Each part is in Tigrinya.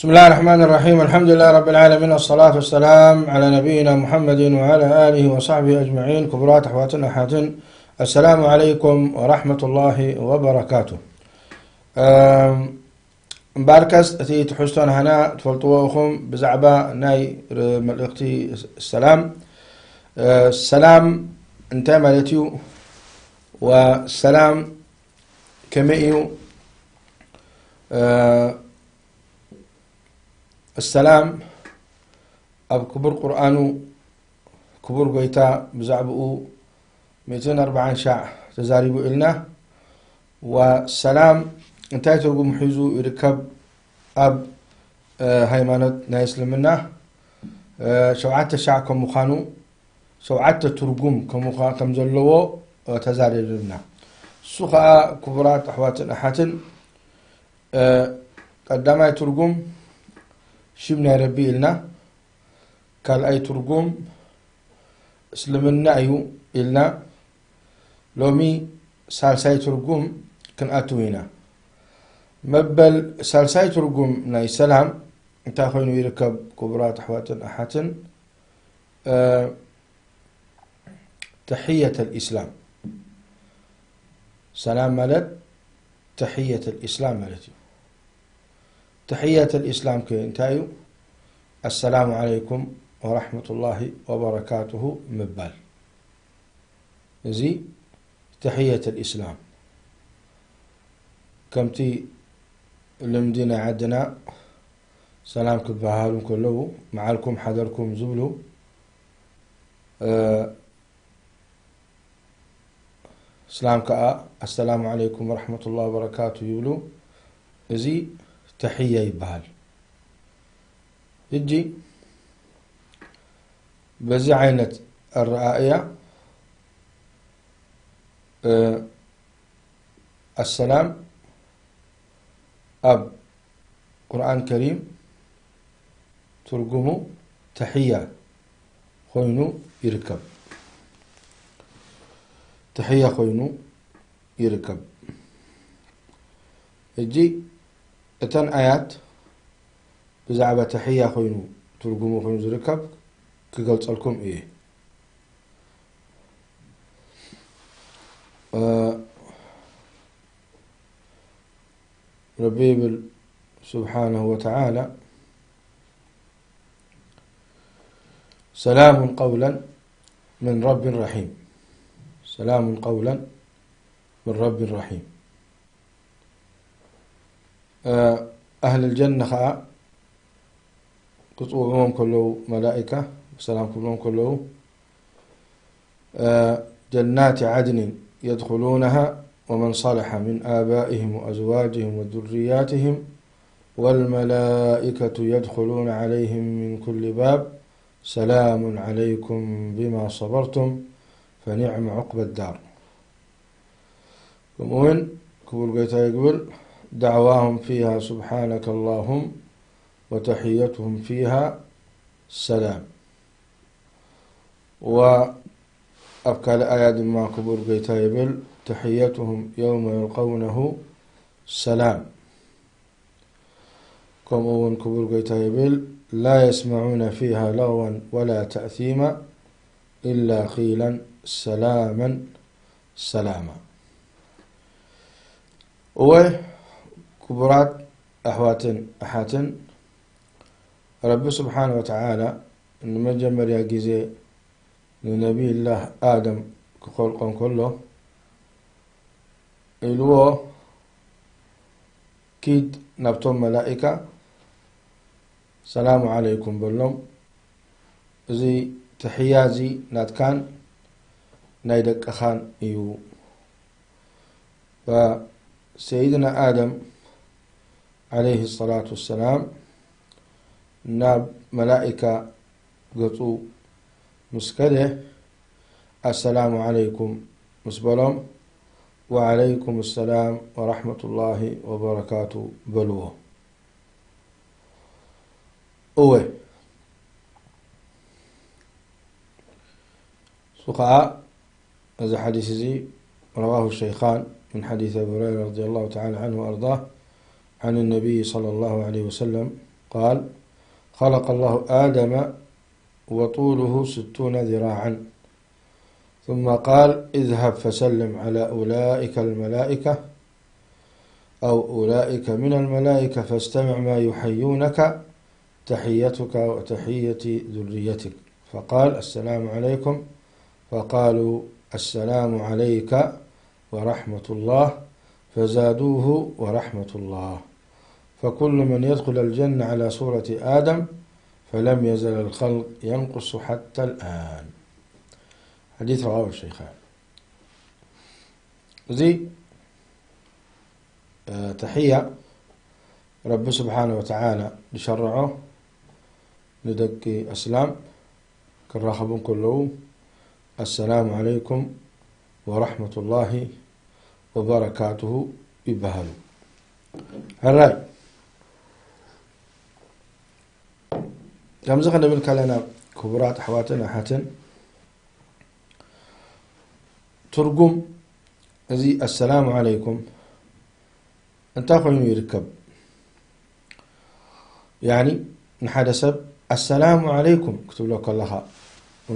بسم الله الرحمن الرحيم. الحمد لله رب العالمين، والصلاة والسلام على نبينا محمد وعلى آله وصحبه أجمعين. ክቡራት ኣሕዋትን ኣሓትን፣ السلام عليكم ورحمة الله وبركاته. እም፣ እምበኣርከስ እቲ ትሕዝቶ ናህና ትፈልጥዎ ኢኹም ብዛዕባ ናይ ር-፣ መልእኽቲ ሰላም። እ፣ ሰላም እንታይ ማለት እዩ? ወሰላም ከመይ እዩ? እ፣ ሰላም ኣብ ክቡር ቁርኣኑ ክቡር ጎይታ ብዛዕባኡ ሚእትን ኣርባዓን ሻዕ ተዛሪቡ ኢልና። ወሰላም እንታይ ትርጉም ሒዙ ይርከብ ኣብ፣ እ፣ ሃይማኖት ናይ እስልምና? እ፣ ሸውዓተ ሻዕ ከም ምዃኑ ሸውዓተ ትርጉም ከም ምዃ-፣ ከም ዘለዎ፣ እ፣ ተዛሪብና። እሱ ኸኣ ክቡራት ኣሕዋትን ኣሓትን፣ እ፣ ቀዳማይ ትርጉም ሽም ናይ ረቢ ኢልና፣ ካልኣይ ትርጉም እስልምና እዩ ኢልና። ሎሚ ሳልሳይ ትርጉም ክንኣትው ኢና። መበል ሳልሳይ ትርጉም ናይ ሰላም እንታይ ኮይኑ ይርከብ? ክቡራት ኣሕዋትን ኣሓትን፣ እ፣ ተሕየተል ኢስላም። ሰላም ማለት ተሕየተል ኢስላም ማለት እዩ። ተሕየተል ኢስላም ከ እንታይ እዩ? ኣሰላሙ ዓለይኩም ወራሕመቱላሂ ወበረካቱሁ ምባል። እዚ ተሕየተል ኢስላም። ከምቲ ልምዲ ናይ ዓድና ሰላም ክበሃሉ እንከለዉ፣ መዓልኩም ሓደርኩም ዝብሉ፣ እ፣ እስላም ከኣ ኣሰላሙ ዓለይኩም ወረሕመቱላሂ ወበረካቱ ይብሉ። እዚ ተሕያ ይበሃል። ሕጂ በዚ ዓይነት ኣረኣእያ፣ እ፣ ኣሰላም ኣብ ቁርኣን ከሪም ትርጉሙ ተሕያ ኮይኑ ይርከብ። ተሕያ ኮይኑ ይርከብ። ሕጂ እተን ኣያት ብዛዕባ ተሕያ ኮይኑ ትርጉሙ ኮይኑ ዝርከብ ክገልጸልኩም እየ። እ፣ ረቢ ይብል ስብሓነሁ ወተዓላ፣ ሰላሙን ቀውለን ምን ረቢን ረሒም። ሰላሙን ቀውለን ምን ረቢን ረሒም። እ፣ ኣህል ጀነ ኸኣ ክጽውዕዎም ከለዉ፣ መላኢካ ብሰላም ክብሎም ከለዉ፣ እ፣ ጀናት ዓድንን የድኹሉነሃ ወመን ሰለሐ ምን ኣባኢሂም ወኣዝዋጅሂም ወዙርያትሂም ወልመላኢከቱ የድኹሉነ ዓለይሂም ምን ኩሊ ባብ ሰላሙን ዓለይኩም ቢማ ሰበርቱም ፈኒዕመ ዑቅበ ዳር። ከምኡ እውን ክቡር ጎይታ ይግብል፣ ዳዕዋሁም ፊሃ ሱብሓነከ ኣላሁም ወተሕየቱሁም ፊሃ ሰላም። ወኣብ ካልእ ኣያ ድማ ክቡር ጎይታ ይብል፣ ተሕየቱሁም የውመ የልቀውነሁ ሰላም። ከምኡ እውን ክቡር ጎይታ ይብል፣ ላ የስመዑነ ፊሃ ለግወን ወላ ተእሲማ ኢላ ቂለን ሰላመን ሰላማ። እወ፣ ክቡራት ኣሕዋትን ኣሓትን፣ ረቢ ስብሓነ ወተዓላ ንመጀመርያ ግዜ ንነቢይላህ ኣደም ክኸልቆ እንከሎ ኢልዎ፣ ኪድ ናብቶም መላኢካ ሰላሙ ዓለይኩም በሎም፣ እዚ ተሕያ እዚ ናትካን ናይ ደቅኻን እዩ። ሰይድና ኣደም ዓለይሂ ሰላቱ ወሰላም ናብ መላኢካ ገጹ ምስ ከደ፣ ኣሰላሙ ዓለይኩም ምስ በሎም፣ ወዓለይኩም ሰላም ወራሕመቱላሂ ወበረካቱ በልዎ። እወ፣ እሱ ኸዓ እዚ ሓዲስ እዚ ረዋሁ ሸይኻን ምን ሓዲስ ኣቢ ሁረይራ ረዲየላሁ ተዓላ ዓንሁ ወኣርዳህ ዓን ነቢይ ሰለላሁ ዓለይሂ ወሰለም قال: خلق الله آدم وطوله ستون ذراعا، ثم قال: اذهب فسلم على أولئك الملائكة أو أولئك من الملائكة فاستمع ما يحيونك، تحيتك وتحية ذريتك. فقال: السلام عليكم. فقالوا: السلام عليك ورحمة الله. فزادوه: ورحمة الله. فكل من يدخل الجنة على صورة آدم، فلم يزل الخلق ينقص حتى الآن. حديث رواه الشيخان. እዚ ተሕያ ረቢ ስብሓነ ወተዓላ ዝሸርዖ ንደቂ እስላም ክራኸቡ እንከለዉ፣ ኣሰላሙ ዓለይኩም ወረሕመቱላሂ ወበረካቱሁ ይበሃሉ። ሕራይ፣ ከምዚ ክንብል ከለና፣ ክቡራት ኣሕዋትን ኣሓትን፣ ትርጉም እዚ ኣሰላሙ ዓለይኩም እንታይ ኮይኑ ይርከብ? ያኒ፣ ንሓደ ሰብ ኣሰላሙ ዓለይኩም ክትብሎ ከለኻ፣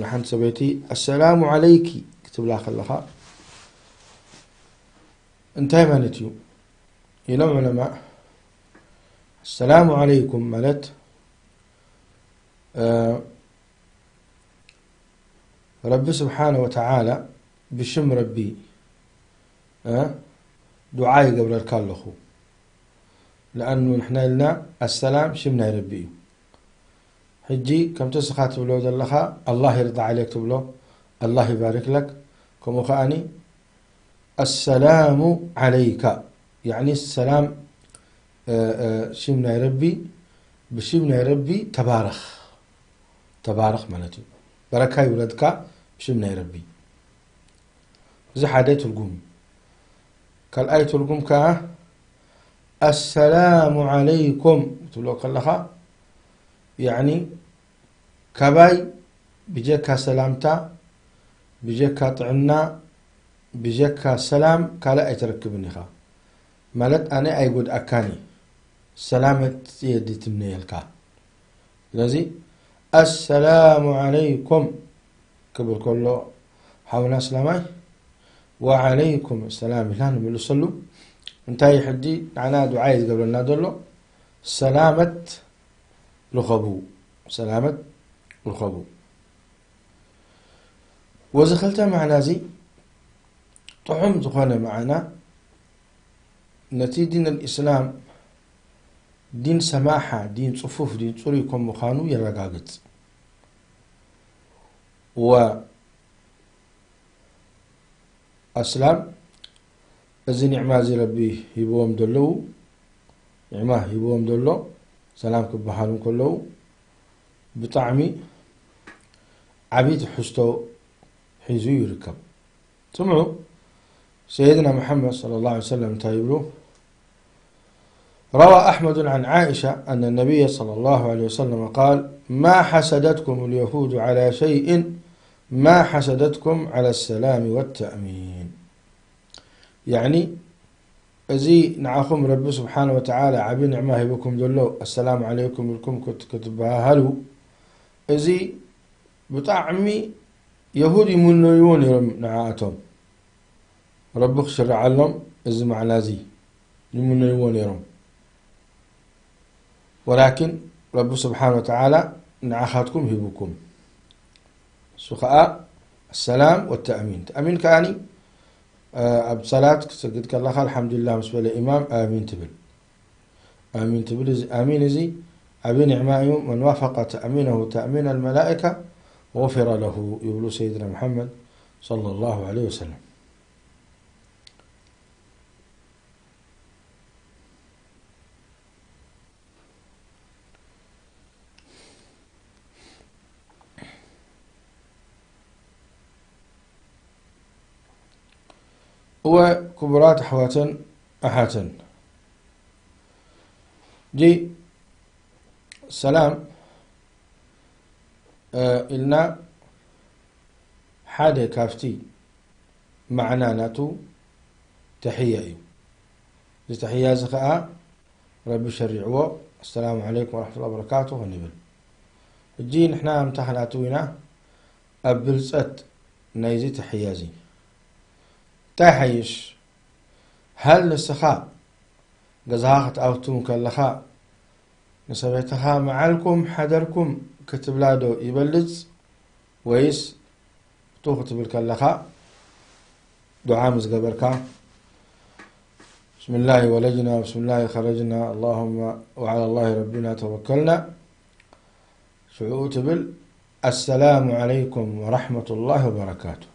ንሓንቲ ሰበይቲ ኣሰላሙ ዓለይኪ ክትብላ ከለኻ እንታይ ማለት እዩ? ኢሎም ዑለማ፣ ኣሰላሙ ዓለይኩም ማለት፣ እ፣ ረቢ ስብሓነ ወተዓላ ብሽም ረቢ፣ እ፣ ዱዓ ይገብረልካ ኣለኹ። ለኣኑ ንሕና ኢልና ኣሰላም ሽም ናይ ረቢ እዩ። ሕጂ ከምቲ እስኻ ትብሎ ዘለኻ፣ ኣላህ ይርዳ ዓለይክ ትብሎ፣ ኣላህ ይባርክ ለክ። ከምኡ ከኣኒ ኣሰላሙ ዓለይካ፣ ያዕኒ ሰላም፣ እ፣ እ፣ ሽም ናይ ረቢ፣ ብሽም ናይ ረቢ ተባረኽ፣ ተባረኽ ማለት እዩ። በረካ ይውረድካ ብሽም ናይ ረቢ። እዚ ሓደ ትርጉም እዩ። ካልኣይ ትርጉም ከኣ፣ ኣሰላሙ ዓለይኩም ትብሎ ከለኻ፣ ያዕኒ ካባይ ብጀካ ሰላምታ፣ ብጀካ ጥዕና፣ ብጀካ ሰላም ካልእ ኣይትረክብን ኢኻ። ማለት ኣነ ኣይጎድኣካን እየ፣ ሰላመት እየ ዝትምነየልካ። ስለዚ ኣሰላሙ ዓለይኩም ክብል ከሎ ሓውና እስላማይ፣ ወዓለይኩም ሰላም ኢልና ንምልሰሉ። እንታይ ሕጂ ንዓና ዱዓ እዩ ዝገብረልና ዘሎ? ሰላመት ርኸቡ፣ ሰላመት ርኸቡ። ወዚ ክልተ ማዕና እዚ ጥዑም ዝኾነ ማዕና ነቲ ዲን ኣልእስላም ዲን ሰማሓ፣ ዲን ጽፉፍ፣ ዲን ጽሩይ ከም ምዃኑ የረጋግጽ። ወ ኣስላም እዚ ኒዕማ እዚ ረቢ ሂብዎም ዘለዉ፣ ኒዕማ ሂብዎም ዘሎ ሰላም ክበሃሉ እንከለዉ ብጣዕሚ ዓቢ ትሕዝቶ ሒዙ ይርከብ። ስምዑ፣ ሰይድና መሓመድ ሰለላሁ ዐለይሂ ወሰለም እንታይ ይብሉ? روى أحمد عن عائشة أن النبي صلى الله عليه وسلم قال: ما حسدتكم اليهود على شيء ما حسدتكم على السلام والتأمين. يعني، እዚ ንዓኹም ረቢ ስብሓነ ወተዓላ ዓቢ ኒዕማ ሂብኩም ዘሎ፣ ኣሰላሙ ዓለይኩም ኢልኩም ክት-፣ ክትበሃሃሉ፣ እዚ ብጣዕሚ የሁድ ይምነይዎ ነይሮም ንዓኣቶም። ረቢ ክሽርዓሎም እዚ ማዕና እዚ ይምነይዎ ነይሮም። ወላኪን ረቢ ስብሓነ ወተዓላ ንዓኻትኩም ሂቡኩም። እሱ ኸዓ ኣሰላም ወተእሚን። ተእሚን ከኣኒ፣ እ፣ ኣብ ሰላት ክትሰግድ ከለኻ ኣልሓምዱሊላህ ምስ በለ ኢማም ኣሚን ትብል። ኣሚን ትብል። እዚ ኣሚን እዚ ዓቢ ኒዕማ እዩ። መን ዋፈቀ ተእሚነሁ ተእሚን ኣልመላኢካ ጉፊረ ለሁ ይብሉ ሰይድና ሙሓመድ ሰለላሁ ዐለይሂ ወሰለም። እወ፣ ክቡራት ኣሕዋትን ኣሓትን፣ ጂ ሰላም፣ እ፣ ኢልና ሓደ ካብቲ ማዕና ናቱ ተሕያ እዩ። እዚ ተሕያ እዚ ኸዓ ረቢ ሸሪዕዎ፣ السلام عليكم ورحمة الله وبركاته ክንብል። ሕጂ ንሕና ምታ ክንኣትው ኢና ኣብ ብልጸት ናይዚ ተሕያ እዚ። እንታይ ሓይሽ? ሃል ንስኻ ገዛኻ ክትኣቱ ከለኻ ንሰበይትኻ መዓልኩም ሓደርኩም ክትብላ ዶ ይበልጽ ወይስ እቱ ክትብል ከለኻ ዱዓ ምስ ገበርካ بسم الله ولجنا بسم الله خرجنا اللهم وعلى الله ربنا توكلنا ሽዑ ትብል السلام عليكم ورحمة الله وبركاته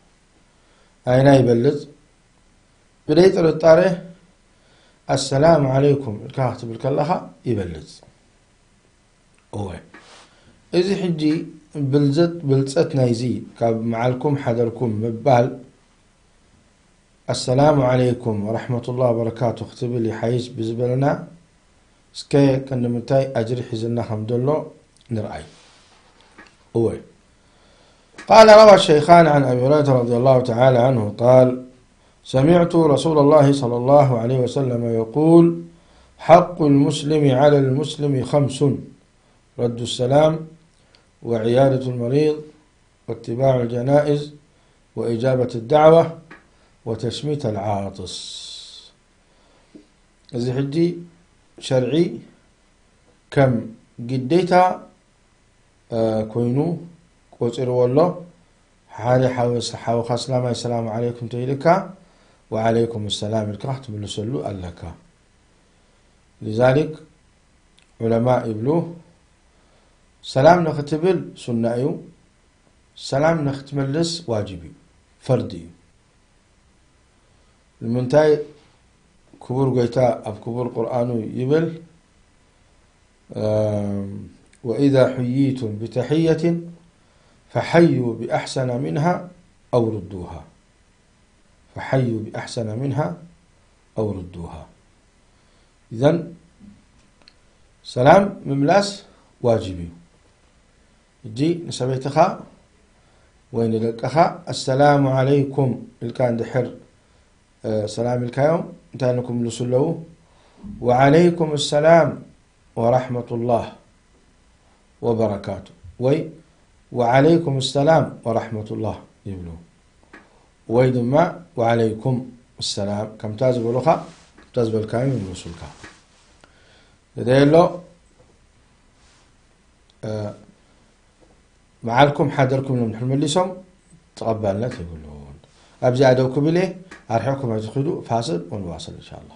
ኣይና ይበልጽ ብደይ ጥርጣሬ السلام عليكم ኢልካ ክትብል ከለኻ ይበልጽ እወ እዚ ሕጂ ብልዘት ብልጸት ናይዚ ካብ መዓልኩም ሓደርኩም ምባል السلام عليكم ورحمة الله وبركاته ክትብል ይሓይሽ ብዝበለና እስከ ቀንዲ ምንታይ ኣጅሪ ሒዝልና ከም ዘሎ ንርኣይ እወ قال روى الشيخان عن أبي هريرة رضي الله تعالى عنه قال سمعت رسول الله صلى الله عليه وسلم يقول حق المسلم على المسلم خمس رد السلام وعيادة المريض واتباع الجنائز وإجابة الدعوة وتشميت العاطس እዚ ሕጂ ሸርዒ ከም ግዴታ ኮይኑ ቆፂርዎ ኣሎ ሓደ ሓወስ ሓወኻ ስላማይ ሰላም ዓለይኩም ተይልካ ወዓለይኩም ሰላም ኢልካ ክትምልሰሉ ኣለካ لذلك ዑለማ ይብሉ ሰላም ንክትብል ሱና እዩ ሰላም ንክትምልስ ዋጅብ እዩ ፈርድ እዩ ንምንታይ ክቡር ጎይታ ኣብ ክቡር ቁርኣኑ ይብል وإذا حييتم بتحية فحيوا بأحسن منها أو ردوها فحيوا بأحسن منها أو ردوها إذن ሰላም ምምላስ ዋጅብ እዩ እጂ ንሰበይትኻ ወይ ንደቅኻ السلام عليكم ኢልካ እንድሕር ሰላም ኢልካዮም እንታይ ንክምልሱ ኣለዉ وعليكم السلام ورحمة الله وبركاته ወይ وعليكم السلام ورحمة الله ይብሉ ወይ ድማ وعليكم السلام ከምታ ዝበሉኻ ከምታ ዝበልካዮም ይምልሱልካ ደደየሎ መዓልኩም ሓደርኩም ኢሎም ድሕር መሊሶም ተቐባልነት የብሉን። ኣብዚኣ ደው ክብል እየ፣ ኣርሒቕኩም ኣይትኺዱ፣ ፋስል ወንዋስል እንሻላ።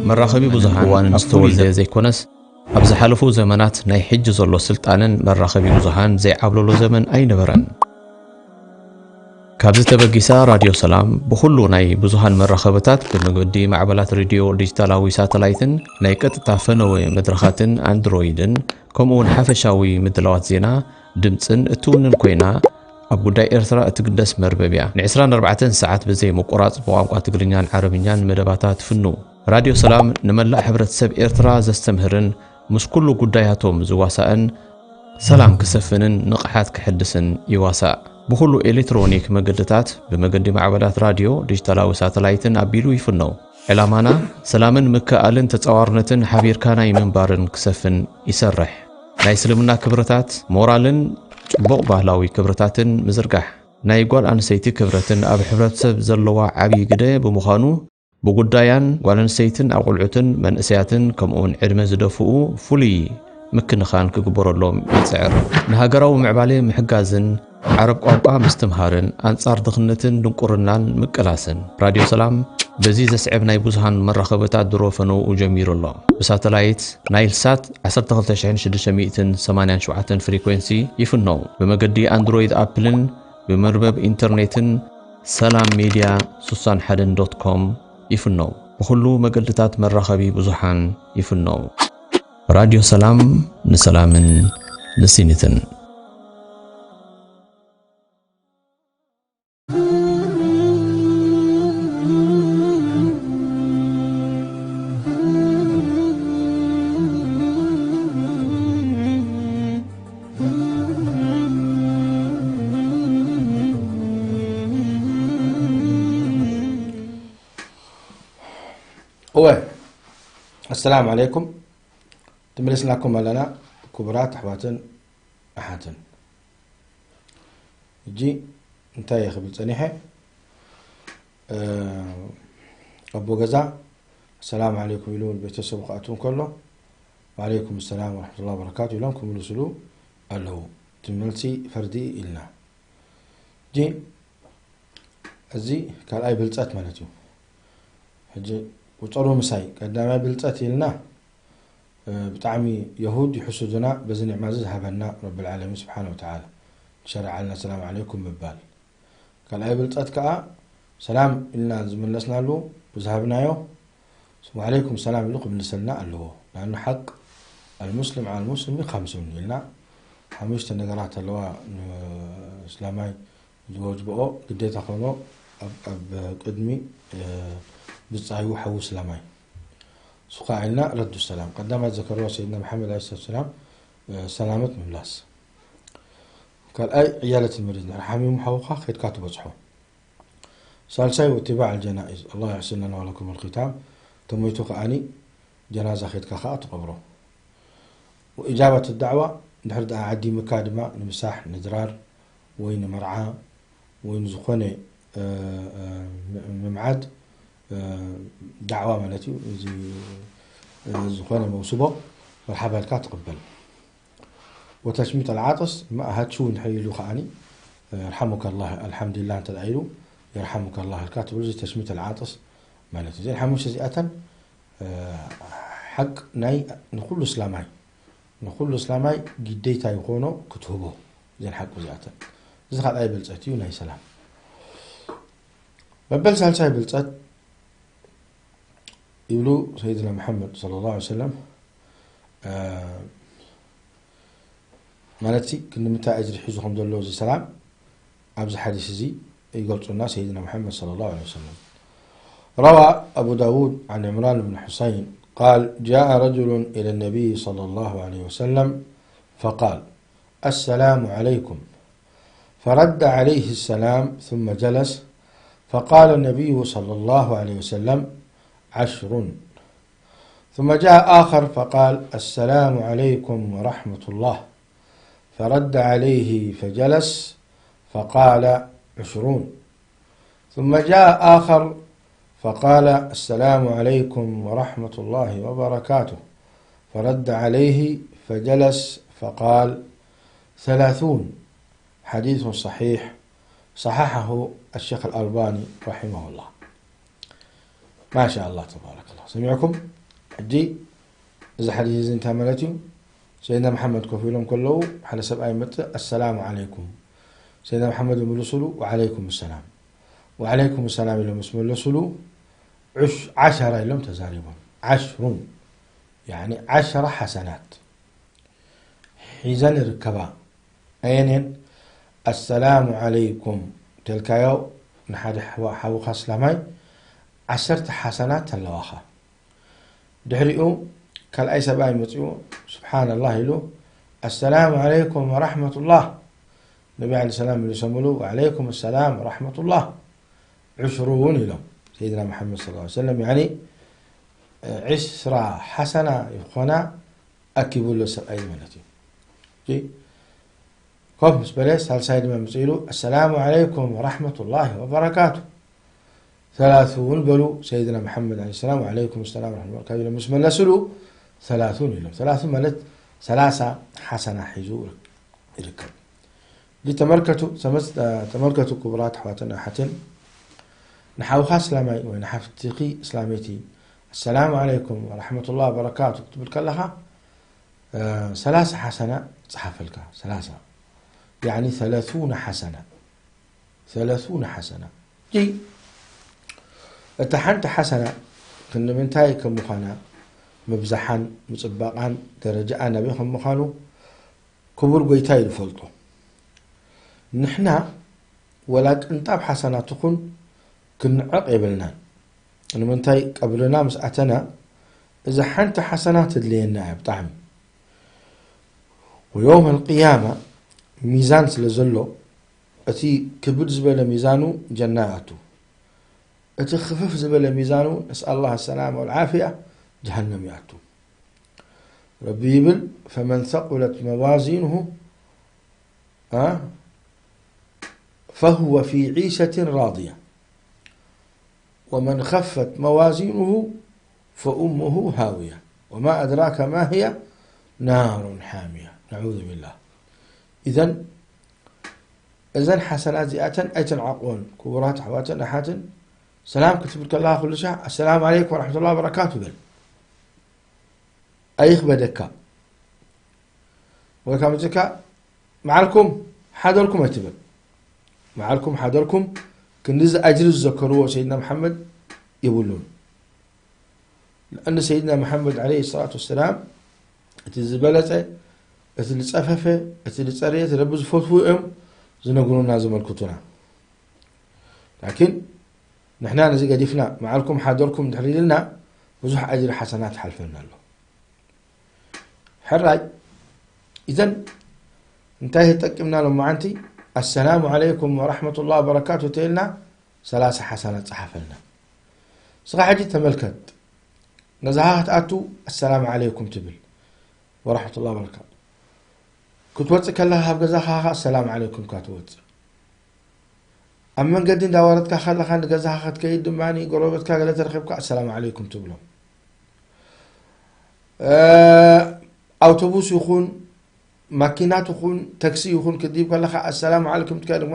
መራኸቢ ብዙሃን እዋንን ዝተወልደ ዘይኮነስ ኣብ ዝሓለፉ ዘመናት ናይ ሕጂ ዘሎ ስልጣነን መራኸቢ ብዙሃን ዘይዓብለሎ ዘመን ኣይነበረን። ካብዚ ተበጊሳ ራድዮ ሰላም ብኹሉ ናይ ብዙሃን መራኸብታት ብመገዲ ማዕበላት ሬድዮ ዲጂታላዊ ሳተላይትን ናይ ቀጥታ ፈነወ መድረኻትን ኣንድሮይድን ከምኡ እውን ሓፈሻዊ ምድላዋት ዜና ድምፅን እትውንን ኮይና ኣብ ጉዳይ ኤርትራ እትግደስ መርበብ እያ። ን24 ሰዓት ብዘይ ምቁራፅ ብቋንቋ ትግርኛን ዓረብኛን መደባታ ትፍኑ። ራድዮ ሰላም ንመላእ ሕብረተሰብ ኤርትራ ዘስተምህርን ምስ ኩሉ ጉዳያቶም ዝዋሳእን ሰላም ክሰፍንን ንቕሓት ክሕድስን ይዋሳእ። ብኹሉ ኤሌክትሮኒክ መገድታት ብመገዲ ማዕበላት ራድዮ፣ ዲጂታላዊ ሳተላይትን ኣቢሉ ይፍነው። ዕላማና ሰላምን ምክእኣልን ተጻዋርነትን ሓቢርካ ናይ ምንባርን ክሰፍን ይሰርሕ። ናይ እስልምና ክብርታት፣ ሞራልን ጽቡቕ ባህላዊ ክብርታትን ምዝርጋሕ። ናይ ጓል ኣንስተይቲ ክብረትን ኣብ ሕብረተሰብ ዘለዋ ዓብዪ ግደ ብምዃኑ ብጉዳያን ጓል ኣንስተይትን ኣቑልዑትን መንእሰያትን ከምኡውን ዕድመ ዝደፍኡ ፍሉይ ምክንኻን ክግበረሎም ይጽዕር። ንሃገራዊ ምዕባሌ ምሕጋዝን ዓረብ ቋንቋ ምስትምሃርን ኣንጻር ድኽነትን ድንቁርናን ምቅላስን። ራድዮ ሰላም በዚ ዘስዕብ ናይ ብዙሃን መራኸብታት ድሮ ፈነውኡ ጀሚሩ ኣሎ። ብሳተላይት ናይል ሳት 12687 ፍሪኩዌንሲ ይፍነው። ብመገዲ ኣንድሮይድ ኣፕልን ብመርበብ ኢንተርኔትን ሰላም ሜድያ 61 ዶት ኮም ይፍነው። ብኹሉ መገድታት መራኸቢ ብዙሓን ይፍነው። ራድዮ ሰላም ንሰላምን ንሲኒትን። እወ፣ ኣሰላሙ ዓለይኩም። ተመሊስናኩም ኣለና ክቡራት ኣሕዋትን ኣሓትን። ሕጂ እንታይ እየ ክብል ጸኒሐ? እ፣ ኣቦ ገዛ ኣሰላሙ ዓለይኩም ኢሉ ቤተሰቡ ክኣትው እንከሎ፣ ወዓለይኩም ሰላም ወረሕመቱላሂ ወበረካቱ ኢሎም ክምልስሉ ኣለዉ። እቲ መልሲ ፈርዲ ኢልና። ሕጂ እዚ ካልኣይ ብልጸት ማለት እዩ። ሕጂ ቁጸሩ ምሳይ፣ ቀዳማይ ብልጸት ኢልና፣ እ፣ ብጣዕሚ የሁድ ይሕሱዱና፣ በዚ ኒዕማ እዚ ዝሃበና ረብል ዓለሚን ስብሓነ ወተዓላ፣ ሸርዓልና ሰላም ዓለይኩም ምባል። ካልኣይ ብልጸት ከኣ ሰላም ኢልና ዝመለስናሉ፣ ዝሃብናዮ፣ ወዓለይኩም ሰላም ኢሉ ክምልሰልና ኣለዎ። ንኣኑ ሓቅ ኣልሙስሊም ዓል ሙስሊም ከምሱን ኢልና ሓሙሽተ ነገራት ኣለዋ። ንእስላማይ ዝወጅብኦ ግዴታ ኾኖ ኣብ፣ ኣብ ቅድሚ፣ እ፣ ብጻዩ ሓዊ እስላማይ። ሱኻ ኢልና ረዱ ሰላም። ቀዳማይ ዘከርዋ ሰይድና መሓመድ ዓለይሂ ሰላቱ ሰላም፣ እ፣ ሰላመት ምምላስ። ካልኣይ ዕያለት መሪድ፣ እንድሕር ሓሚሙ ሓውኻ ከድካ ትበጽሖ። ሳልሳይ ወትባዕ ኣልጀናኢዝ፣ ኣላህ የሕስነና ወለኩም ኣልኺታም፣ ተሞይቱ ከኣኒ ጀናዛ ከድካ ከኣ ትቐብሮ። ወኢጃበት ዳዕዋ፣ እንድሕር ደኣ ዓዲምካ ድማ ንምሳሕ፣ ንድራር፣ ወይ ንመርዓ፣ ወይ ንዝኾነ፣ እ፣ እ፣ ም-፣ ምምዓድ፣ እ፣ ዳዕዋ ማለት እዩ። እዚ፣ እ፣ ዝኾነ መውስቦ መርሓባ ኢልካ ትቕበል። ወተሽሚት ኣልዓጥስ፣ እማ ሃችው እንድሕር ኢሉ ከኣኒ፣ የርሓሙከ ኣላህ፣ ኣልሓምዱሊላህ እንተ ደኣ ኢሉ፣ የርሓሙከ ኣላህ ኢልካ ትብል፣ እዚ ተሽሚት ኣልዓጥስ ማለት እዩ። እዘን ሓሙሽተ እዚኣተን፣ እ፣ ሓቅ ናይ ንኹሉ እስላማይ፣ ንኹሉ እስላማይ ግዴታ ይኾኖ ክትህቦ፣ እዘን ሓቁ እዚኣተን። እዚ ካልኣይ ብልጸት እዩ ናይ ሰላም። መበል ሳልሳይ ብልጸት ይብሉ ሰይድና መሓመድ ሰለላሁ ዐለይሂ ወሰለም፣ እ፣ ማለት ሲ ክንዲ ምንታይ ኣጅሪ ሒዙ ከም ዘሎ እዚ ሰላም ኣብዚ ሓዲስ እዚ ይገልጹና ሰይድና መሓመድ ሰለላሁ ዐለይሂ ወሰለም። روى أبو داود عن عمران بن حصين قال: جاء رجل إلى النبي صلى الله عليه وسلم فقال: السلام عليكم. فرد عليه السلام ثم جلس، فقال النبي صلى الله عليه وسلم: عشر. ثم جاء آخر فقال: السلام عليكم ورحمة الله. فرد عليه فجلس، فقال: عشرون. ثم جاء آخر فقال: السلام عليكم ورحمة الله وبركاته. فرد عليه فجلس فقال: ثلاثون. حديث صحيح، صححه الشيخ الألباني رحمه الله. ما شاء الله تبارك الله. سمعكم؟ ሕጂ እዚ ሓዲስ እዚ እንታይ ማለት እዩ? ሰይድና መሓመድ ኮፍ ኢሎም ከለዉ ሓደ ሰብኣይ ይመጽእ፣ ኣሰላሙ ዓለይኩም። ሰይድና መሓመድ ይምልስሉ፣ ወዓለይኩም ሰላም። ወዓለይኩም ሰላም ኢሎም ምስ መለስሉ፣ ዑሽ-፣ ዓሸራ ኢሎም ተዛሪቦም። ዓሽሩን፣ ያዕኒ ዓሸራ ሓሰናት ሒዘን ይርከባ። ኣየንየን? ኣሰላሙ ዓለይኩም ተልካዮ ንሓደ ሓዋ-፣ ሓውኻ እስላማይ ዓሰርተ ሓሰናት ኣለዋኻ። ድሕሪኡ ካልኣይ ሰብኣይ መጺኡ፣ ስብሓንላህ ኢሉ፣ ኣሰላሙ ዓለይኩም ወራሕመቱላህ። ነቢ ዓለይሂ ሰላም መሊሶምሉ፣ ወዓለይኩም ሰላም ወራሕመቱላህ። ዕሽሩን ኢሎም ሰይድና መሓመድ ሰለላሁ ዐለይሂ ወሰለም፣ ያኒ ዕስራ ሓሰና ይኾና ኣኪቡ ኣሎ ሰብኣይ ማለት እዩ። እሺ፣ ኮፍ ምስ በለ ሳልሳይ ድማ መጺኡ ኢሉ፣ ኣሰላሙ ዓለይኩም ወራሕመቱላሂ ወበረካቱ። ሰላሱን በሉ ሰይድና መሓመድ ዓለይሂ ሰላም፣ ወዓለይኩም ሰላም ወራሕመቱላሂ ወበረካቱ ኢሎም ምስ መለሱሉ፣ ሰላሱን ኢሎም። ሰላሱን ማለት ሰላሳ ሓሰና ሒዙ ይርከብ። ተመልከቱ፣ ተመስ-፣ ተመልከቱ ክቡራት ኣሕዋትን ኣሓትን፣ ንሓውኻ እስላማይ ወይ ንሓፍትኺ እስላመይቲ፣ ኣሰላሙ ዓለይኩም ወራሕመቱላሂ ወበረካቱ ክትብል ከለኻ፣ እ፣ ሰላሳ ሓሰና ይጽሓፈልካ። ሰላሳ፣ ያዕኒ ሰለሱነ ሓሰና። ሰለሱነ ሓሰና። እጂ፣ እታ ሓንቲ ሓሰና ክንምንታይ ከም ምዃና፣ ምብዛሓን ምጽባቓን ደረጃኣ ናበይ ከም ምዃኑ ክቡር ጎይታ እዩ ዝፈልጦ። ንሕና ወላ ቅንጣብ ሓሰና ትኹን ክንዕቕ የብልናን። ንምንታይ ቀብርና ምስ ኣተና እዛ ሓንቲ ሓሰና ትድልየና እያ ብጣዕሚ። ወየውም ኣልቅያማ ሚዛን ስለ ዘሎ እቲ ክብድ ዝበለ ሚዛኑ ጀና ይኣቱ። እቲ ክፍፍ ዝበለ ሚዛኑ፣ ነስኣል ላህ ሰላም ወልዓፍያ፣ ጀሃነም ይኣቱ። ረቢ ይብል፣ ፈመን ሰቁለት መዋዚኑሁ፣ አ፣ ፈሁወ ፊ ዒሸትን ራድያ፣ ወመን ኸፈት መዋዚኑሁ ፈኡሙሁ ሃውያ፣ ወማ ኣድራከ ማ ህያ፣ ናሩን ሓምያ። ነዑዙ ቢላህ። ኢዘን፣ እዘን ሓሰናት እዚኣተን ኣይትንዓቆን። ክቡራት ኣሕዋትን ኣሓትን፣ ሰላም ክትብል ከለኻ ኩሉ ሻዕ፣ ኣሰላሙ ዓለይኩም ወረሕመቱላሂ ወበረካቱ በል። ኣይኽበደካ። ወይ ካብ መፅካ፣ መዓልኩም ሓደርኩም ኣይትበል። መዓልኩም ሓደርኩም፣ ክንዲዚ ኣጅሪ ዝዘከርዎ ሰይድና መሓመድ የብሉን። ለኣን ሰይድና መሓመድ ዓለይሂ ሰላቱ ወሰላም፣ እቲ ዝበለጸ፣ እቲ ዝጸፈፈ፣ እቲ ዝጸረየ፣ እቲ ረቢ ዝፈትዎ እዮም ዝነግሩና፣ ዘመልክቱና። ላኪን፣ ንሕና ነዚ ገዲፍና፣ መዓልኩም ሓደርኩም እንድሕር ኢልና፣ ብዙሕ ኣጅሪ ሓሰናት ሓልፈና ኣሎ። ሕራይ፣ ኢዘን እንታይ ተጠቂምና ሎማዓንቲ? ኣሰላሙ ዓለይኩም ወራሕመቱላሂ ወበረካቱ ተይልና፣ ሰላሳ ሓሰናት ጸሓፈልና። ስኻ ሕጂ ተመልከት፣ ገዛኻ ክትኣቱ ኣሰላሙ ዓለይኩም ትብል፣ ወራሕመቱላሂ ወበረካቱ። ክትወጽእ ከለኻ ካብ ገዛኻ ኸኣ ኣሰላሙ ዓለይኩም ኢልካ ትወጽእ። ኣብ መንገዲ እንዳወረድካ ከለኻ ንገዛኻ ክትከይድ ድማ፣ ጎረቤትካ ገለ ተረኺብካ ኣሰላሙ ዓለይኩም ትብሎም። እ፣ ኣውቶቡስ ይኹን፣ ማኪና ትኹን፣ ታክሲ ይኹን ክትድይብ ከለኻ ኣሰላሙ ዓለይኩም ትከይድ እሞ፣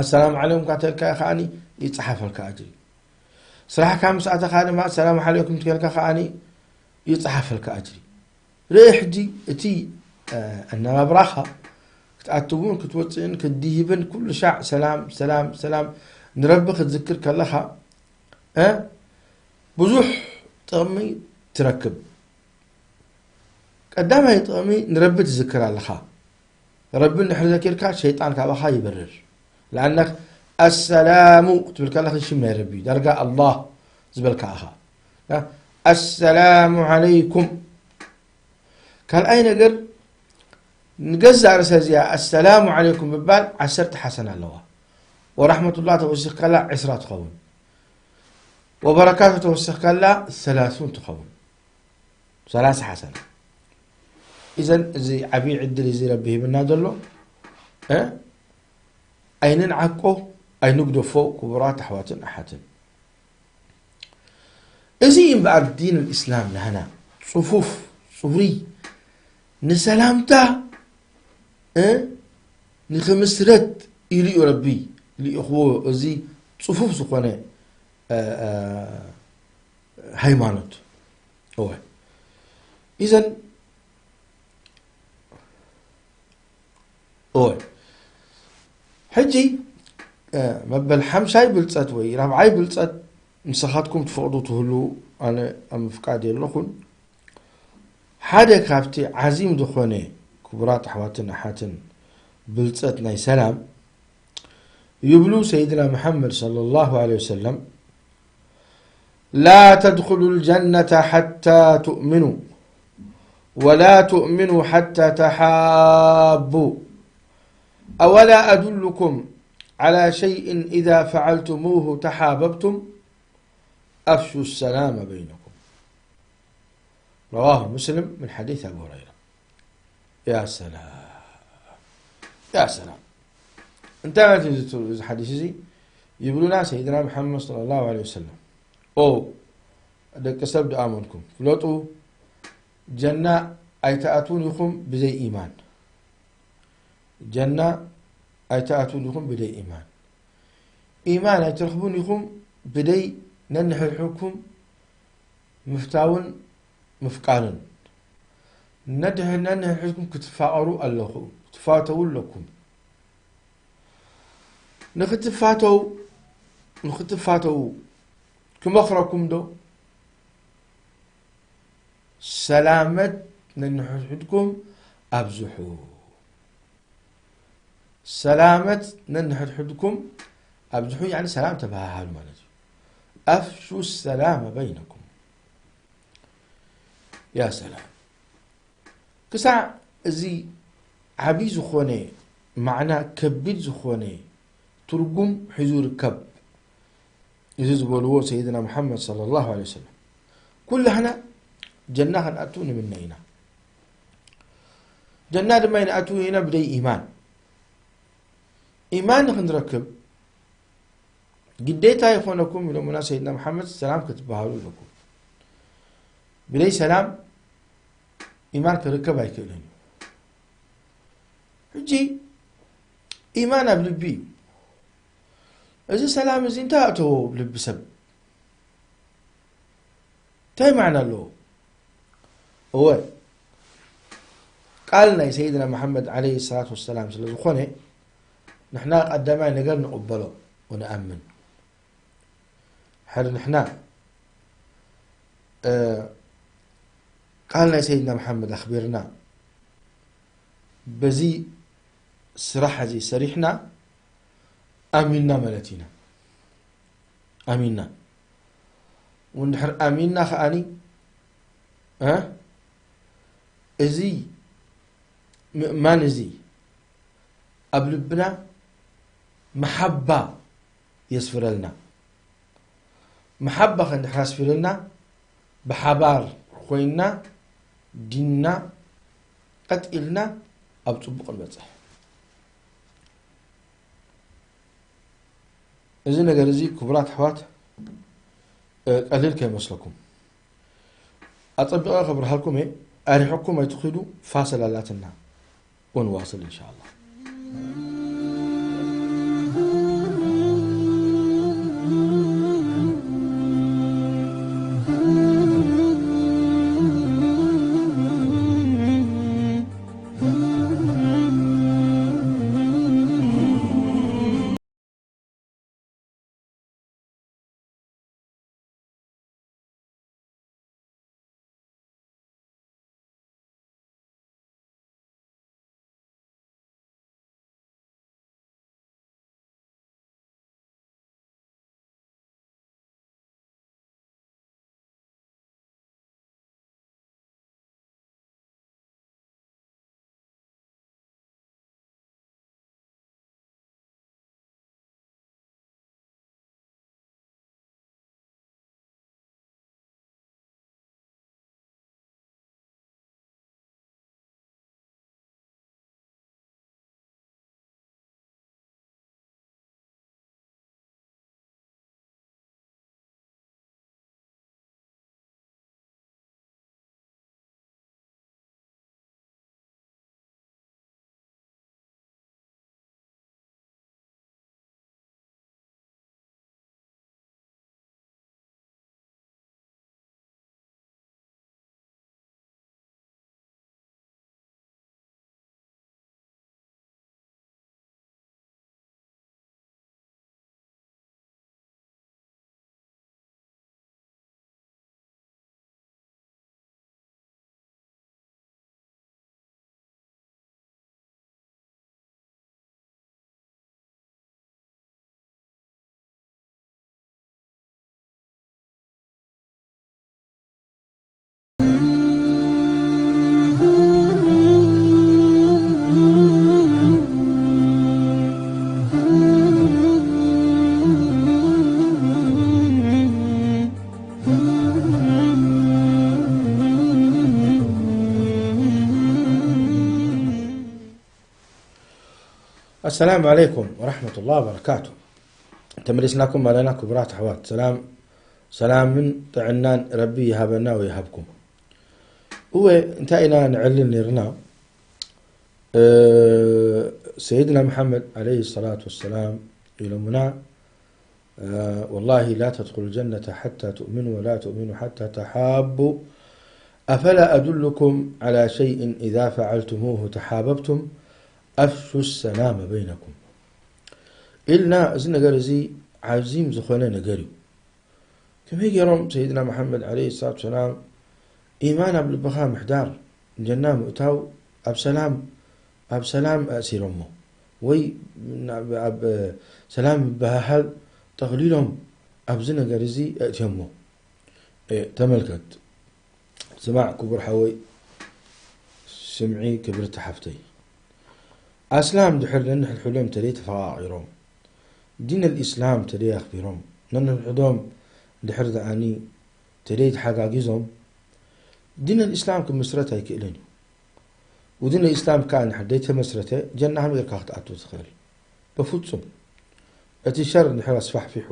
ኣሰላሙ ዓለይኩም ካተልካ ከኣኒ ይጸሓፈልካ ኣጅሪ። ስራሕካ ምስ ኣተኻ ድማ ኣሰላሙ ዓለይኩም ትከልካ ከኣኒ ይጸሓፈልካ ኣጅሪ። ርኢ ሕጂ እቲ፣ እ፣ ኣነባብራኻ ክትኣትውን ክትወጽእን ክትድይብን ኩሉ ሻዕ ሰላም፣ ሰላም፣ ሰላም ንረቢ ክትዝክር ከለኻ፣ እ፣ ብዙሕ ጥቕሚ ትረክብ። ቀዳማይ ጥቕሚ ንረቢ ትዝክር ኣለኻ። ረቢ እንድሕር ዘኪርካ ሸይጣን ካባኻ ይበርር። ለኣነክ ኣሰላሙ ክትብል ከለኻ ሽም ናይ ረቢ፣ ዳርጋ ኣላህ ዝበልካ ኢኻ። ኣሰላሙ ዓለይኩም። ካልኣይ ነገር፣ ንገዛእ ርእሳ እዚኣ ኣሰላሙ ዓለይኩም ምባል ዓሰርተ ሓሰና ኣለዋ። ወራሕመቱላህ ተወሲኽካላ ዕስራ ትኸውን። ወበረካቱ ተወሲኽካላ ሰላሱን ትኸውን። ሰላሳ ሓሰና። ኢዘን እዚ ዓብዪ ዕድል እዚ ረቢ ሂብና ዘሎ፣ እ? ኣይንንዓቆ፣ ኣይንግደፎ፣ ክቡራት ኣሕዋትን ኣሓትን። እዚ እምበኣር ዲን ልእስላም ናህና ጽፉፍ፣ ጽሩይ፣ ንሰላምታ፣ እ፣ ንኽምስረት ኢሉ እዩ ረቢ ልኢኽዎ። እዚ ጽፉፍ ዝኾነ፣ እ፣ እ፣ ሃይማኖት። እወ። ኢዘን፣ እወ። ሕጂ፣ እ፣ መበል ሓምሻይ ብልጸት ወይ ራብዓይ ብልጸት ንስኻትኩም ትፈቕዱ ትህሉ፣ ኣነ ኣብ ምፍቃድ የለኹን። ሓደ ካብቲ ዓዚም ዝኾነ፣ ክቡራት ኣሕዋትን ኣሓትን፣ ብልጸት ናይ ሰላም፣ ይብሉ ሰይድና መሓመድ ሰለላሁ ዐለይሂ ወሰለም፣ لا تدخلوا الجنة حتى تؤمنوا ولا تؤمنوا حتى تحابوا أولا أدلكم على شيء إذا فعلتموه تحاببتم أفشوا السلام بينكم رواه مسلم من حديث أبي هريرة. يا سلام. يا سلام. እንታይ ማለት እዩ እዚ ትርጉም እዚ ሓዲስ እዚ? ይብሉና ሰይድና መሓመድ ሰለላሁ ዐለይሂ ወሰለም፣ ኦ ደቂ ሰብ ዝኣመንኩም፣ ፍለጡ፣ ጀና ኣይትኣትዉን ኢኹም ብዘይ ኢማን። ጀና ኣይትኣትዉን ኢኹም ብደይ ኢማን። ኢማን ኣይትረኽቡን ኢኹም ብደይ ነንሕድሕድኩም ምፍታውን ምፍቃርን። ነድሕ-፣ ነንሕድሕድኩም ክትፋቐሩ ኣለኹ፣ ክትፋተዉ ኣለኩም። ንኽትፋተው-፣ ንኽትፋተዉ ክመኽረኩም ዶ? ሰላመት ነንሕድሕድኩም ኣብዝሑ። ሰላመት ነንሕድሕድኩም ኣብዝሑ፣ ያኒ ሰላም ተበሃሃሉ ማለት እዩ። ኣፍሹ ሰላመ በይነኩም። ያ ሰላም። ክሳዕ እዚ ዓብዪ ዝኾነ ማዕና፣ ከቢድ ዝኾነ ትርጉም ሒዙ ይርከብ። እዚ ዝበልዎ ሰይድና ሙሓመድ ሰለላሁ ዐለይሂ ወሰለም። ኩላህና ጀና ክንኣቱ ንምነ ኢና። ጀና ድማ ይንኣቱ ኢና ብደይ ኢማን። ኢማን ንክንረክብ ግዴታ ይኾነኩም ኢሎምና ሰይድና ሙሓመድ፣ ሰላም ክትበሃሉ ኣለኩም። ብደይ ሰላም ኢማን ክርከብ ኣይክእልን እዩ። ሕጂ ኢማን ኣብ ልቢ እዩ። እዚ ሰላም እዚ እንታይ ኣእተዎ ኣብ ልቢ ሰብ? እንታይ ማዕና ኣለዎ? እወ፣ ቃል ናይ ሰይድና መሓመድ ዓለይሂ ሰላቱ ወሰላም ስለ ዝኾነ፣ ንሕና ቀዳማይ ነገር ንቕበሎ ወንኣምን። ሕር ንሕና፣ እ፣ ቃል ናይ ሰይድና መሓመድ ኣኽቢርና፣ በዚ ስራሕ እዚ ሰሪሕና፣ ኣሚንና ማለት ኢና። ኣሚንና። ወንድሕር ኣሚንና ከኣኒ፣ እ፣ እዚ ምእማን እዚ ኣብ ልብና መሓባ የስፍረልና። መሓባ ከንድሕር ኣስፊረልና፣ ብሓባር ኮይንና ዲንና ቀጥ ኢልና ኣብ ጽቡቕ ንበጽሕ። እዚ ነገር እዚ ክቡራት ኣሕዋት፣ እ፣ ቀሊል ከይመስለኩም። ኣጸቢቐ ከብርሃልኩም እየ። ኣሪሕኩም ኣይትኺዱ፣ ፋሰል ኣላትና። ونواصل إن شاء الله. السلام عليكم ورحمة الله وبركاته. ተመሊስናኩም ኣለና ክቡራት ኣሕዋት። ሰላም፣ ሰላምን ጥዕናን ረቢ ይሃበና ወይሃብኩም። እወ፣ እንታይ ኢና ንዕልል ነይርና? እ፣ ሰይድና መሓመድ ዓለይሂ ሰላቱ ወሰላም ኢሎምና፣ እ፣ والله لا تدخلوا الجنة حتى تؤمنوا ولا تؤمنوا حتى تحابوا أفلا أدلكم على شيء إذا فعلتموه تحاببتم أفشوا السلام بينكم ኢልና። እዚ ነገር እዚ ዓዚም ዝኾነ ነገር እዩ። ከመይ ገይሮም ሰይድና መሓመድ ዓለይሂ ሰላቱ ሰላም ኢማን ኣብ ልብኻ ምሕዳር፣ ጀና ምእታው፣ ኣብ ሰላም፣ ኣብ ሰላም ኣእሲሮሞ? ወይ ናብ፣ ኣብ ሰላም ምብህሃል ጠቕሊሎም ኣብዚ ነገር እዚ ኣእትዮሞ? እ፣ ተመልከት። ስማዕ ክቡር ሓወይ፣ ስምዒ ክብርቲ ሓፍተይ። ኣስላም ድሕር ነንሕድሕዶም ተደይ ተፈቓቒሮም፣ ዲን ኣልኢስላም ተደይ ኣኽቢሮም፣ ነንሕድሕዶም ድሕር ደኣኒ ተደይ ተሓጋጊዞም ዲን ኣልእስላም ክምስረት ኣይክእልን እዩ። ወዲን ኣልእስላም ከኣ እንድሕር ደይተመስረተ ጀና ሃመይ ጌርካ ክትኣቱ ትኽእል? በፍጹም። እቲ ሸር እንድሕር ኣስፋሕፊሑ፣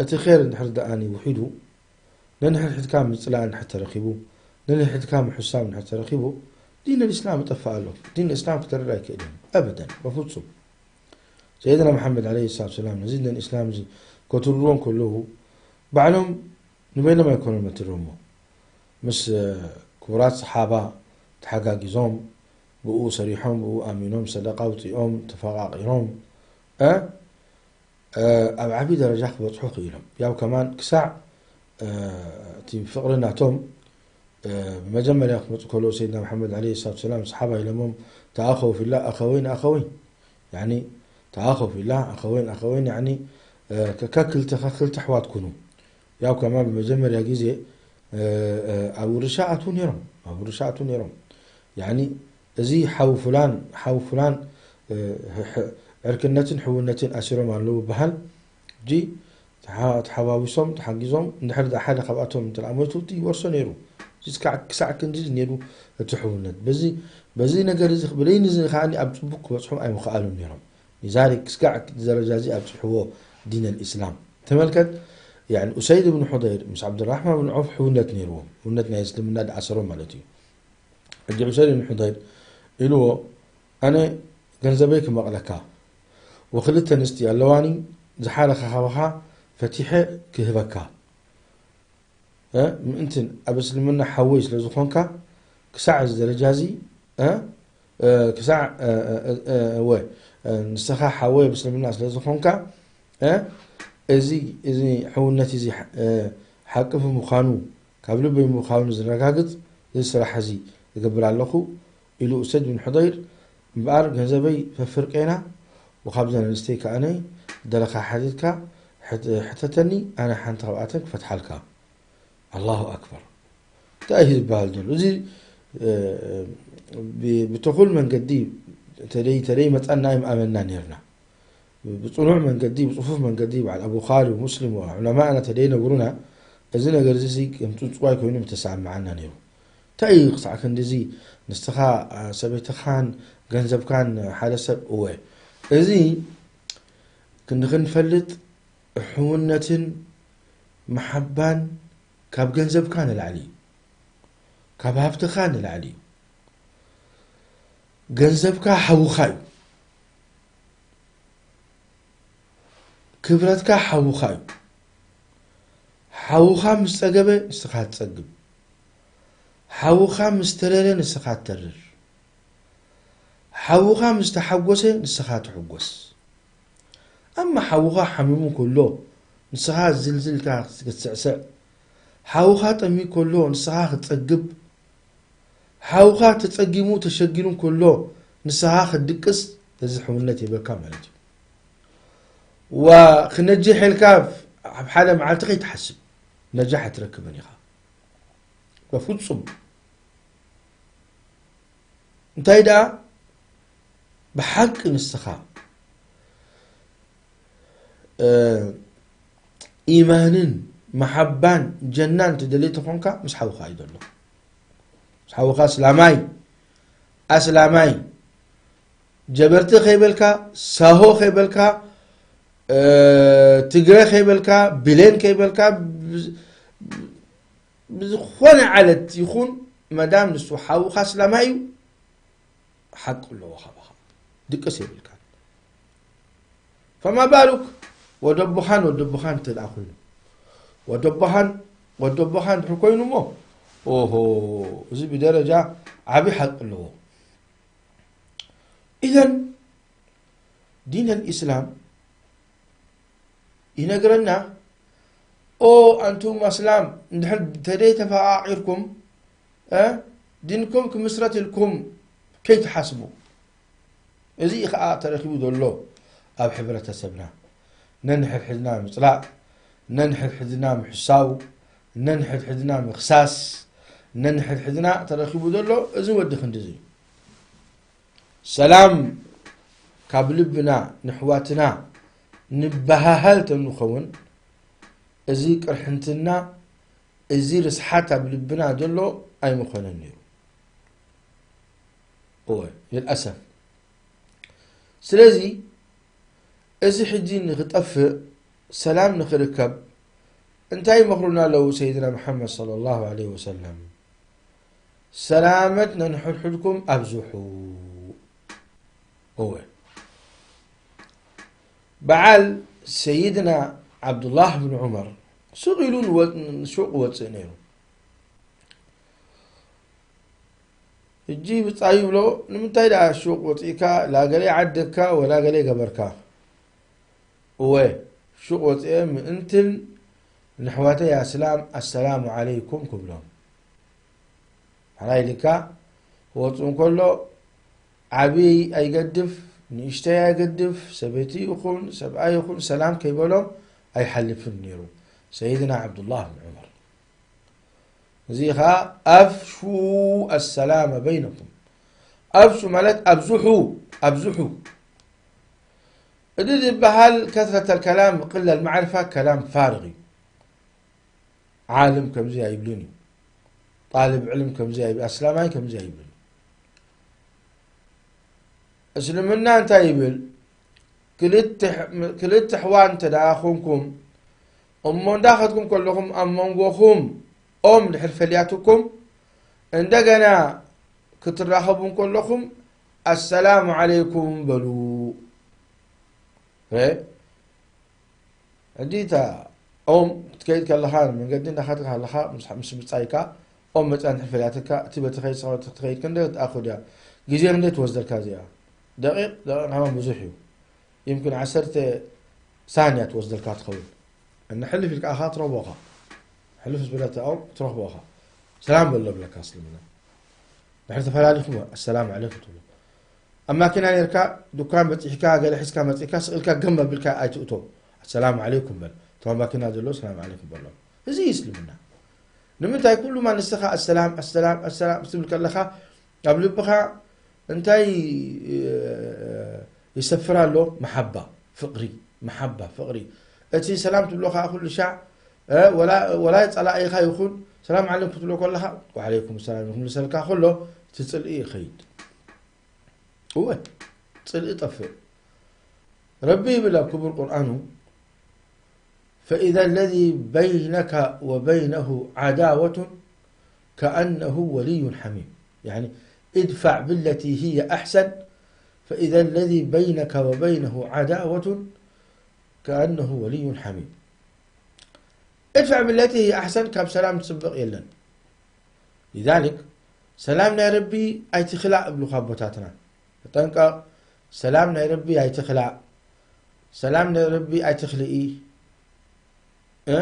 እቲ ኼር እንድሕር ደኣኒ ውሒዱ፣ ነንሕድሕድካ ምጽላእ እንድሕር ተረኺቡ፣ ነንሕድሕድካ ምሕሳብ እንድሕር ተረኺቡ፣ ዲን ኣልእስላም ይጠፍእ ኣሎ። ዲን ኣልእስላም ክተርር ኣይክእልን። ኣበደን፣ በፍጹም። ሰይድና መሓመድ ዓለይሂ ሰላቱ ወሰላም ነዚ ዲን ኣልእስላም እዚ ከትርርዎ እንከለዉ፣ ባዕሎም ንበይኖም ኣይኮኑን መትርርሞ። ምስ፣ እ፣ ክቡራት ሰሓባ ተሓጋጊዞም፣ ብኡ ሰሪሖም፣ ብኡ ኣሚኖም፣ ሰደቃ ኣውጺኦም፣ ተፈቓቒሮም፣ እ፣ እ፣ ኣብ ዓቢ ደረጃ ክበጽሑ ክኢሎም። ያው ከማን ክሳዕ፣ እ፣ እቲ ፍቕሪ ናቶም፣ እ፣ ብመጀመርያ ክመጹ ከለዉ ሰይድና መሓመድ ዓለይሂ ሰላቱ ወሰላም ሰሓባ ኢሎሞም፣ "ተኣኸው ፊላ ኣኸወይን ኣኸወይን." ያኒ፣ "ተኣኸው ፊላ ኣኸወይን ኣኸወይን." ያኒ፣ እ፣ ከ-፣ ከክልተ፣ ከክልተ ኣሕዋት ኩኑ። ያው ከማን ብመጀመርያ ግዜ፣ እ፣ እ፣ ኣብ ውርሻ ኣትዉ ነይሮም። ኣብ ውርሻ ኣትዉ ነይሮም። ያኒ፣ እዚ ሓው ፍላን፣ ሓው ፍላን፣ እ፣ ሕ-፣ ሕ-፣ ዕርክነትን ሕውነትን ኣሲሮም ኣለዉ በሃል። ሕጂ ተሓ-፣ ተሓዋዊሶም፣ ተሓጊዞም፣ እንድሕር ደኣ ሓደ ካብኣቶም እንተ ደኣ ሞይቱ፣ እቲ ይወርሶ ነይሩ። እዚ ክሳዕ፣ ክሳዕ ክንድዚ ነይሩ እቲ ሕውነት። በዚ፣ በዚ ነገር እዚ፣ ብለይኒ እዚ ከኣኒ ኣብ ጽቡቕ ክበጽሑ ኣይምኸኣሉን ነይሮም። ሊዛሊክ ክስጋዕ ደረጃ እዚ ኣብጽሕዎ ዲን ኣልእስላም። ተመልከት፣ ያኒ ኡሰይድ ብን ሑደይር ምስ ዓብዱራሕማን ብን ዐውፍ ሕውነት ነይርዎም። ሕውነት ናይ እስልምና ድኣሰሮም ማለት እዩ። ሕጂ ኡሰይድ ብን ሑደይር ኢልዎ፣ "ኣነ ገንዘበይ ክመቕለካ፣ ወክልተ ኣንስቲ ኣለዋኒ፣ ዝሓለኻ ካባኻ ፈቲሐ ክህበካ። እ፣ ምእንትን ኣብ እስልምና ሓወይ ስለ ዝኾንካ፣ ክሳዕ እዚ ደረጃ እዚ፣ እ፣ እ፣ ክሳዕ፣ እ፣ እ፣ እ፣ እወ፣ እ፣ ንስኻ ሓወይ ኣብ እስልምና ስለ ዝኾንካ፣ እ፣ እዚ፣ እዚ ሕውነት እዚ፣ እ፣ ሓቂ ብምዃኑ፣ ካብ ልበይ ምዃኑ ዝረጋግጽ እዚ ስራሕ እዚ እገብር ኣለኹ" ኢሉ ኡሰይድ ብን ሑደይር፣ "እምበኣር ገንዘበይ ፈፍርቄና፣ ወኻብዘን ኣንስተይ ከኣነ ደለኻ ሓቲትካ ሕት-፣ ሕተተኒ፣ ኣነ ሓንቲ ካብኣተን ክፈትሓልካ።" ኣላሁ ኣክበር። እንታይ እዩ ዝበሃል ዘሎ? እዚ፣ እ፣ ብ-፣ ብተኹል መንገዲ ተደይ-፣ ተደይ መጸና ኣይምኣመንና ነይርና። ብጽኑዕ መንገዲ፣ ብጽፉፍ መንገዲ፣ በዓል ቡኻሪ፣ ሙስሊም፣ ዑለማእና ተደይ ነግሩና፣ እዚ ነገር እዚ ከም ጽንጽዋይ ኮይኑ ምተሰማዓና ነይሩ። እንታይ እዩ ክሳዕ ክንድዚ ንስኻ፣ እ፣ ሰበይትኻን ገንዘብካን ሓደ ሰብ? እወ። እዚ ክንዲ ክንፈልጥ ሕውነትን መሓባን ካብ ገንዘብካ ንላዕሊ እዩ። ካብ ሃብትኻ ንላዕሊ እዩ። ገንዘብካ ሓውኻ እዩ። ክብረትካ ሓውኻ እዩ። ሓውኻ ምስ ጸገበ ንስኻ ትጸግብ። ሓውኻ ምስ ተረረ ንስኻ ትተርር። ሓውኻ ምስ ተሓጎሰ ንስኻ ትሕጎስ። ኣማ ሓውኻ ሓሚሙ ከሎ ንስኻ ዝልዝልካ ክትስዕስዕ፣ ሓውኻ ጠምዩ ከሎ ንስኻ ክትጸግብ፣ ሓውኻ ተጸጊሙ ተሸጊኑ ከሎ ንስኻ ክትድቅስ፣ እዚ ሕውነት የብልካ ማለት እዩ። ዋ ክነጅሕ ኢልካ ኣብ ሓደ መዓልቲ ከይትሓስብ፣ ነጃሕ ኣይትረክብን ኢኻ። በፍጹም። እንታይ ደኣ ብሓቂ ንስኻ፣ እ፣ ኢማንን መሓባን ጀናን ትደሊ ተኾንካ፣ ምስ ሓውኻ እዩ ዘሎ። ምስ ሓውኻ ኣስላማይ፣ ኣስላማይ፣ ጀበርቲ ከይበልካ፣ ሳሆ ከይበልካ፣ እ፣ ትግረ ከይበልካ፣ ብሌን ከይበልካ፣ ብ-፣ ብዝኾነ ዓለት ይኹን፣ መዳም ንሱ ሓውኻ ኣስላማይ እዩ፣ ሓቂ ኣለዎ ካባኻ። ድቅስ የብልካን። ፈማ ባሉክ ወደቦኻን ወደቦኻን እንተ ደኣ ኮይኑ፣ ወደቦኻን ወደቦኻን እንድሕር ኮይኑ እሞ፣ ኦሆ፣ እዚ ብደረጃ ዓቢ ሓቂ ኣለዎ። ኢዘን ዲን ኣልኢስላም ይነግረና፣ ኦ ኣንቱም ኣስላም፣ እንድሕር ተደይ ተፈቓቒርኩም፣ እ፣ ዲንኩም ክምስረት ኢልኩም ከይትሓስቡ። እዚ እዩ ኸኣ ተረኺቡ ዘሎ ኣብ ሕብረተሰብና። ነንሕድሕድና ምጽላእ፣ ነንሕድሕድና ምሕሳው፣ ነንሕድሕድና ምኽሳስ፣ ነንሕድሕድና ተረኺቡ ዘሎ እዚ ወዲ ክንድዚ እዩ። ሰላም ካብ ልብና ንሕዋትና ንበሃሃል ተንኸውን፣ እዚ ቅርሕንትና፣ እዚ ርስሓት ኣብ ልብና ዘሎ ኣይምኾነን ነይሩ። እወ፣ ልልኣሰፍ። ስለዚ፣ እዚ ሕጂ ንኽጠፍእ፣ ሰላም ንኽርከብ፣ እንታይ ይመኽሩና ኣለዉ ሰይድና መሓመድ ሰለላሁ ዐለይሂ ወሰለም? ሰላመት ነንሕድሕድኩም ኣብዝሑ። እወ። በዓል ሰይድና ዓብዱላህ ብን ዑመር ሱቕ ኢሉ ንወ-፣ ንሹቕ ወፅእ ነይሩ። ሕጂ ብጻዩ ይብሎ፣ ንምንታይ ደኣ ሹቕ ወፂእካ፣ ላገሌ ዓደግካ፣ ወላ ገሌ ገበርካ? እወ፣ ሹቕ ወፅኤ ምእንትን ንሕዋተይ ኣስላም ኣሰላሙ ዓለይኩም ክብሎም። ሓራይ ኢልካ ክወፁ እንከሎ፣ ዓብይ ኣይገድፍ፣ ንእሽተይ ኣይገድፍ፣ ሰበይቲ ይኹን ሰብኣይ ይኹን ሰላም ከይበሎም ኣይሓልፍን ነይሩ ሰይድና ዓብዱላህ ብን ዑመር። እዚ ኸዓ ኣፍሹ ኣሰላመ በይነኩም። ኣፍሹ ማለት ኣብዝሑ፣ ኣብዝሑ። እዚ ዝበሃል ከስረት ኣልከላም ቅለ ኣልማዕርፋ ከላም ፋርግ እዩ። ዓልም ከምዚ ኣይብልን እዩ። ጣልብ ዕልም ከምዚ ኣይብ-፣ ኣስላማይ ከምዚ ኣይብልን። እስልምና እንታይ ይብል? ክልተ ሕ-፣ ክልተ ኣሕዋት እንተ ደኣ ኾንኩም፣ እሞ እንዳኸድኩም ከለኹም ኣብ መንጎኹም ኦም ድሕር ፈልያትኩም፣ እንደገና ክትራኸቡ እንከለኹም፣ ኣሰላሙ ዓለይኩም በሉ። እ? ሕጂ እታ ኦም ክትከይድ ከለኻ፣ መንገዲ እንዳኸድካ ከለኻ፣ ምስ፣ ምስ ብጻይካ ኦም መጽያ እንድሕር ፈልያትካ፣ እቲ በቲ ኸይድ፣ ሰኸ-፣ ትኸይድ ክንደይ ትኣኽል እያ? ግዜ ክንደይ ትወስደልካ እዚኣ? ደቂቕ፣ ደቂቕ ከማን ብዙሕ እዩ። ይምክን ዓሰርተ ሳንያ ትወስደልካ ትኸውን። እና ሕልፍ ኢልካ ኢኻ ትረኽቦ ኢኻ። ሕልፍ ምስ በለታ ኦም ትረኽቦ ኢኻ። ሰላም በሎ ብለካ እስልምና። ድሕሪ ተፈላሊኹም፣ ኣሰላም ዓለይኩም ትብሎ። ኣብ ማኪና ነርካ፣ ዱካን በጺሕካ፣ ገለ ሒዝካ መጺእካ፣ ስቕ ኢልካ ገም ኣቢልካ ኣይትእቶ። ኣሰላም ዓለይኩም በል። እቶም ኣብ ማኪና ዘለዉ ሰላም ዓለይኩም በሎም። እዚ እዩ እስልምና። ንምንታይ ኩሉ እማ ንስኻ ኣሰላም፣ ኣሰላም፣ ኣሰላም ትብል ከለኻ፣ ኣብ ልብኻ እንታይ፣ እ፣ ይሰፍር ኣሎ? መሓባ፣ ፍቕሪ፣ መሓባ፣ ፍቕሪ። እቲ ሰላም ትብሎ ኸዓ ኩሉ ሻዕ፣ እ፣ ወላ፣ ወላ ጸላኢኻ ይኹን፣ ሰላም ዓለይኩም ክትብሎ ከለኻ፣ ወዓለይኩም ሰላም ይኹን ልሰልካ ከሎ፣ እቲ ጽልኢ ይኸይድ። እወ፣ ጽልኢ ጠፍእ። ረቢ ይብል ኣብ ክቡር ቁርኣኑ፣ فإذا الذي بينك وبينه عداوة كأنه ولي حميم. يعني، ادفع بالتي هي أحسن، فإذا الذي بينك وبينه عداوة كأنه ولي حميم. ادفع بالتي هي أحسن، ካብ ሰላም ዝጽብቕ የለን። لذلك، ሰላም ናይ ረቢ ኣይትኽላእ እብሉኻ ኣቦታትና። ተጠንቀቕ፣ ሰላም ናይ ረቢ ኣይትኽላእ። ሰላም ናይ ረቢ ኣይትኽልኢ። እ?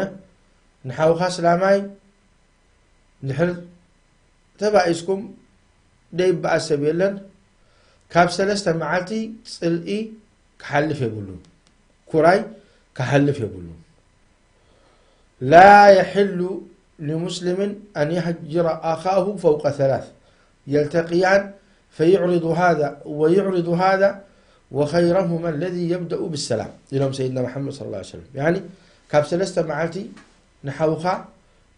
ንሓውኻ ስላማይ ድሕር ተባኢስኩም ደይበኣስ ሰብ የለን። ካብ ሰለስተ መዓልቲ ጽልኢ ክሓልፍ የብሉን። ኩራይ ክሓልፍ የብሉን። لا يحل لمسلم أن يهجر أخاه فوق ثلاث يلتقيان فيعرض هذا ويعرض هذا وخيرهما الذي يبدأ بالسلام ኢሎም ሰይድና መሓመድ صلى الله عليه وسلم። ያኒ ካብ ሰለስተ መዓልቲ ንሓውኻ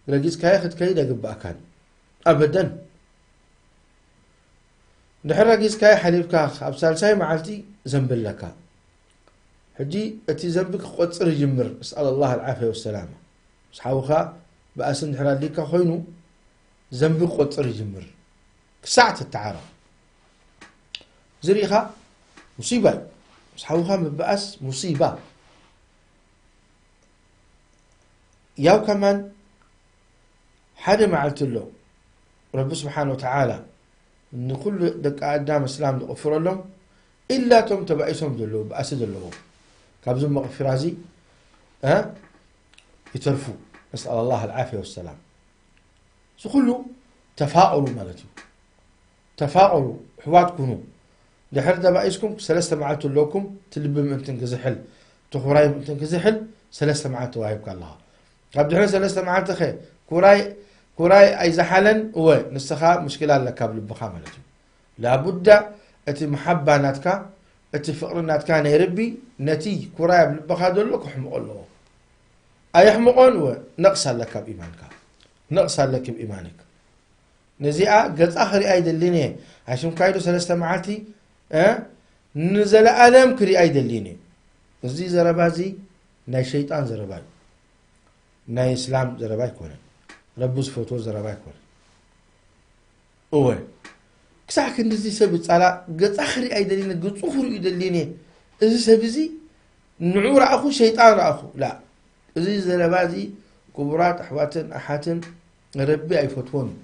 ረጊጽካዮ ክትከይድ ኣይግባእካን። ኣበደን። ድሕሪ ረጊጽካዮ ሓሊፍካ ኣብ ሳልሳይ መዓልቲ ዘንቢ ኣለካ። ሕጂ እቲ ዘንቢ ክቆጽር ይጅምር። نسأل الله العافية والسلامة። ምስ ሓውኻ ብኣስ እንድሕር ኣድልይካ ኮይኑ ዘንቢ ክቆጽር ይጅምር። ክሳዕ ትተዓረቕ። እዚ ርኢኻ ሙሲባ እዩ። ምስ ሓውኻ ምብኣስ ሙሲባ። ያው ከማን ሓደ መዓልቲ ኣሎ፣ ረቢ ስብሓን ወተዓላ ንኹሉ ደቂ ኣዳም እስላም ዝቕፍረሎም፣ ኢላ እቶም ተባኢሶም ዘለዉ፣ ባእሲ ዘለዎም፣ ካብዚ መቕፊራ እዚ፣ እ፣ ይተርፉ። ነስኣል ኣላህ ኣልዓፍያ ወሰላም። እዚ ኩሉ ተፋቐሩ ማለት እዩ። ተፋቐሩ፣ ኣሕዋት ኩኑ። ድሕሪ ተባኢስኩም ሰለስተ መዓልቲ ኣለኩም፣ እቲ ልቢ ምእንትን ክዝሕል፣ እቲ ኩራይ ምእንትን ክዝሕል፣ ሰለስተ መዓልቲ ተዋሂብካ ኣለኻ። ካብ ድሕሪ ሰለስተ መዓልቲ ኸ ኩራይ፣ ኩራይ ኣይዝሓለን፣ እወ፣ ንስኻ ሙሽኪላ ኣለካ ኣብ ልብኻ ማለት እዩ። ላቡዳ እቲ መሓባ ናትካ፣ እቲ ፍቕሪ ናትካ ናይ ረቢ፣ ነቲ ኩራይ ኣብ ልብኻ ዘሎ ከሕምቖ ኣለዎ። ኣየሕምቖን ወ ነቕስ ኣለካ ኣብ ኢማንካ። ነቕስ ኣለኪ ኣብ ኢማንክ። ነዚኣ ገጻ ክሪኣ ኣይደልን እየ። ኣሽምካይዶ ሰለስተ መዓልቲ፣ እ? ንዘለኣለም ክሪኣ ኣይደልን እየ። እዚ ዘረባ እዚ ናይ ሸይጣን ዘረባ እዩ። ናይ እስላም ዘረባ ኣይኮነን። ረቢ ዝፈትዎ ዘረባ ኣይኮነን። እወ፣ ክሳዕ ክንድዚ ሰብ ይጻላእ፣ ገጻ ክርኢ ኣይደልን፣ ገጹ ክርእዩ ይደልን እየ። እዚ ሰብ እዚ ንዑ ረኣኹ፣ ሸይጣን ረኣኹ። ላ፣ እዚ ዘረባ እዚ ክቡራት ኣሕዋትን ኣሓትን ረቢ ኣይፈትዎን እዩ።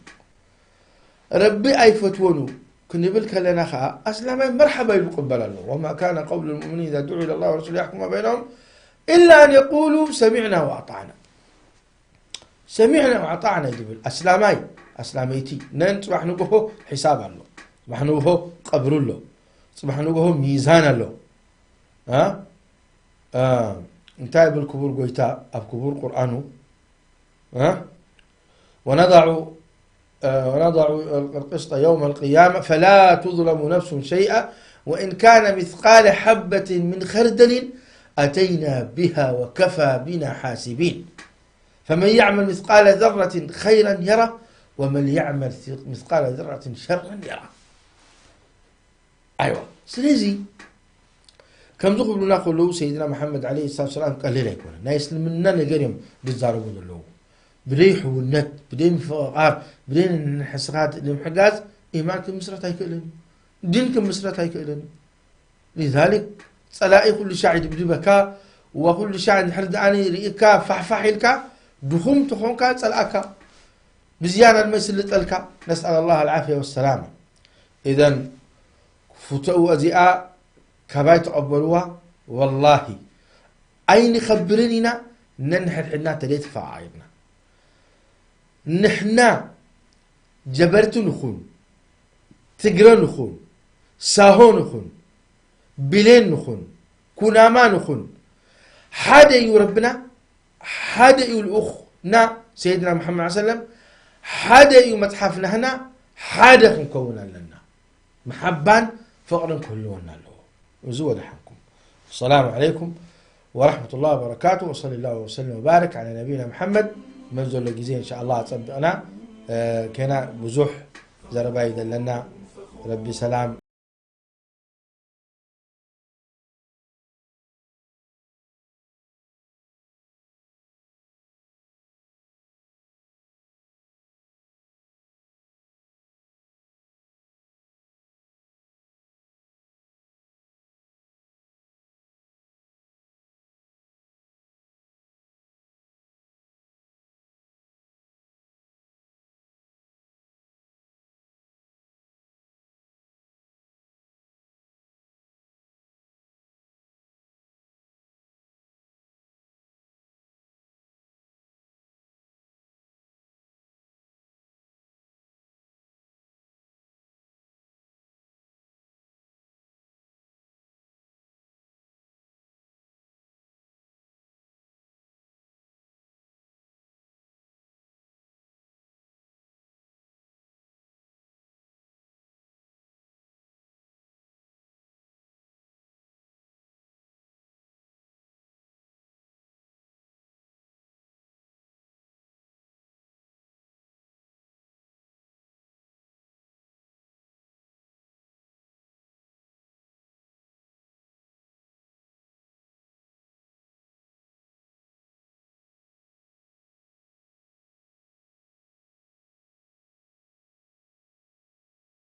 ረቢ ኣይፈትዎን እዩ ክንብል ከለና ኸኣ ኣስላማይ መርሓባ ኢሉ ክቕበል ኣለዎ። وما كان قول المؤمنين إذا دعوا إلى الله ورسوله ليحكم بينهم إلا أن يقولوا سمعنا وأطعنا. ሰሚዕና ወኣጣዕና እዩ ዝብል ኣስላማይ፣ ኣስላመይቲ። ነን ጽባሕ ንግሆ ሒሳብ ኣሎ፣ ጽባሕ ንግሆ ቀብሪ ኣሎ፣ ጽባሕ ንግሆ ሚዛን ኣሎ። እ? እ፣ እንታይ ይብል ክቡር ጎይታ ኣብ ክቡር ቁርኣኑ? እ? ونضع، እ፣ ونضع القسط يوم القيامة فلا تظلم نفس شيئا وإن كان مثقال حبة من خردل أتينا بها وكفى بنا حاسبين. فمن يعمل مثقال ذرة خيرا يره ومن يعمل مثقال ذرة شرا يره. ኣይዋ፣ ስለዚ ከምዚ ክብሉና ከለዉ ሰይድና መሓመድ ዓለይሂ ሰላቱ ወሰላም ቀሊል ኣይኮነን። ናይ እስልምና ነገር እዮም ዝዛረቡ ዘለዉ። ብደይ ሕውነት፣ ብደይ ምፍቕቓር፣ ብደይ ንሕስኻ ንምሕጋዝ ኢማን ክምስረት ኣይክእልን እዩ። ዲን ክምስረት ኣይክእልን እዩ። لذلك ጸላኢ ኩሉ ሻዕ ይድብድበካ፣ ወኩሉ ሻዕ እንድሕር ደኣ ርኢካ ፋሕፋሕ ኢልካ ድኹም ተኾንካ ጸልኣካ፣ ብዝያዳ ድማ ይስልጠልካ። نسأل الله العافية والسلامة. إذن ፍትዋ እዚኣ ካባይ ተቐበልዋ። ወላሂ ኣይንኸብርን ኢና፣ ነንሕድሕድና ተደይ ተፈቓቒርና። ንሕና ጀበርቲ ንኹን፣ ትግረ ንኹን፣ ሳሆ ንኹን፣ ብሌን ንኹን፣ ኩናማ ንኹን፣ ሓደ እዩ ረብና፣ ሓደ እዩ ልኡኽና ሰይድና መሓመድ ሰለም፣ ሓደ እዩ መጽሓፍ ናህና፣ ሓደ ክንከውን ኣለና። መሓባን ፍቕርን ክህልወና ኣለዎ። እዚ ወደሓንኩም። السلام عليكم ورحمة الله وبركاته وصلى الله وسلم وبارك على نبينا محمد. መን ዘሎ ግዜ إن شاء الله ኣጸቢቕና፣ እ፣ ኬና ብዙሕ ዘረባ እዩ ዘለና። ረቢ ሰላም